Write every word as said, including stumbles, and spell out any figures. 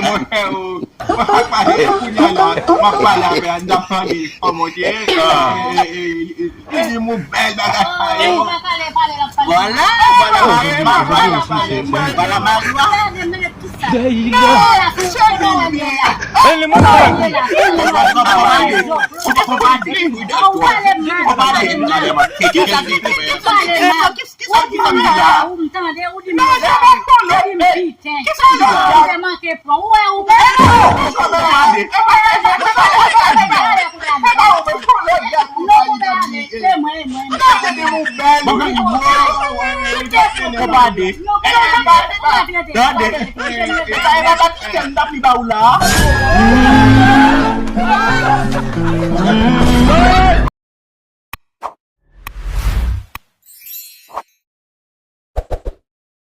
Monchè, o, mwen pa pale kounye a la, m ap pale avè Ann, m ap mande kòman w ye. Li di m ou bèl bagay sa yo. Vwala, vwala mari w, vwala mari w. Kisa ki fè m la? Ou m tande, ou di m sa, ou di m piten. Ou di m manke pran. Ou wè ou menm. Non, ou bèl ale, se mwen, e mwen. Konpade. Tande. E pa, e pa, pa, m t ap li ba ou la.